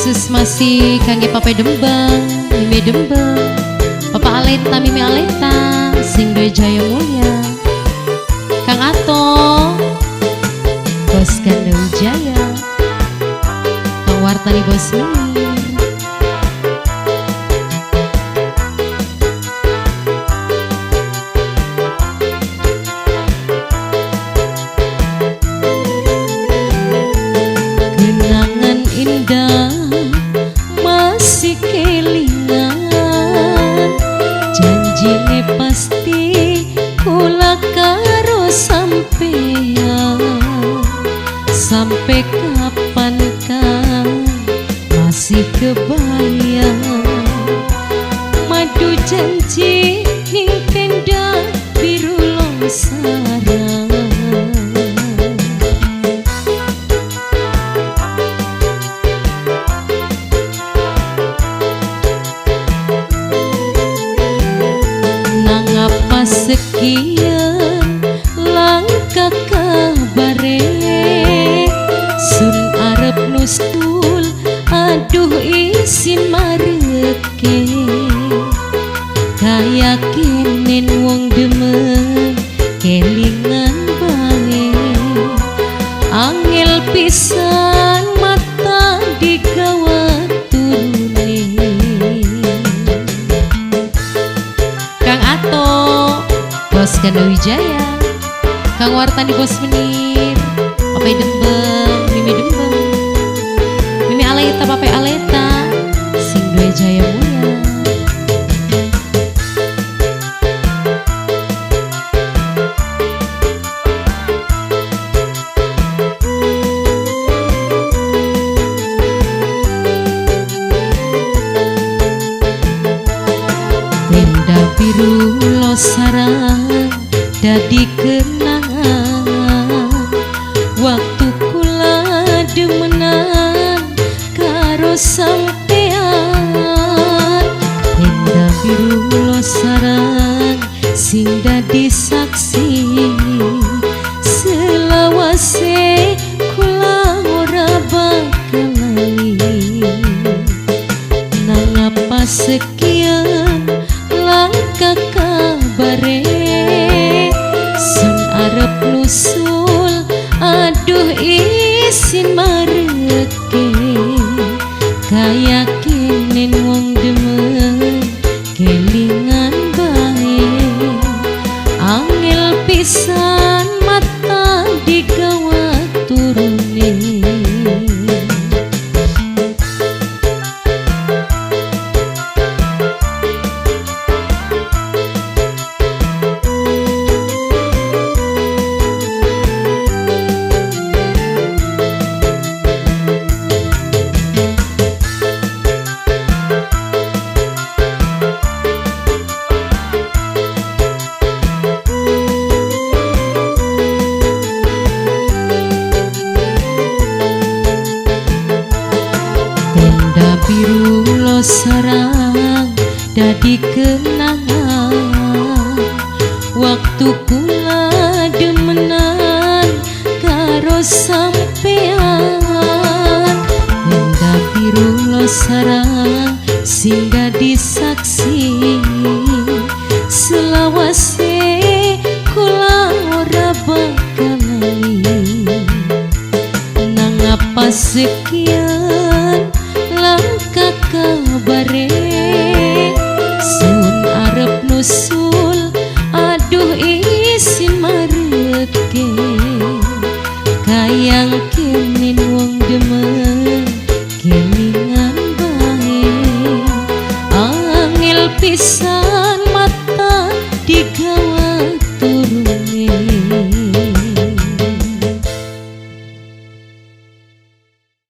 Khusus masih kangge Pape Dembang, Mimi Dembang, Papa Aleta, Mimi Aleta, sing duwe Jaya Mulya, Kang Ato, Bos Ganda Wijaya, Kang Wartani Bos Menir. Kenangan indah masih kelingan, janjine pasti kula karo sampean. Sampai kapan kan masih kebayang madu janji ning tenda biru losarang. Nangapa sekian langka kabare, sun arep nusul aduh isin mareke. Kayakinin wong demen kelingan bae, angel pisan mata digawa turune. Kang Ato, Bos Ganda Wijaya, Kang Wartani Bos Menir, Papai Dembeng, Mimi Dembeng, Mimi Aleta, Papai Aleta, sing duwe Jaya Mulya. Tenda biru losarang dadi kenangan, waktu kula demenan karo sampean. Tenda biru losarang sing dadi saksi, selawase kula ora bakal lali. Nangapa sekian langka kabare, sun arep nusul aduh isin mareke. Kayakinin wong demen kelingan bae, angel pisan mata digawa turune. Tenda biru losarang dadi kenangan, waktu kula demenan karo sampean. Tenda biru losarang sing dadi saksi, selawase kula ora bakal lali. Nangapa sekian langka kabare, sun arep nusul aduh isin mareke. Kaya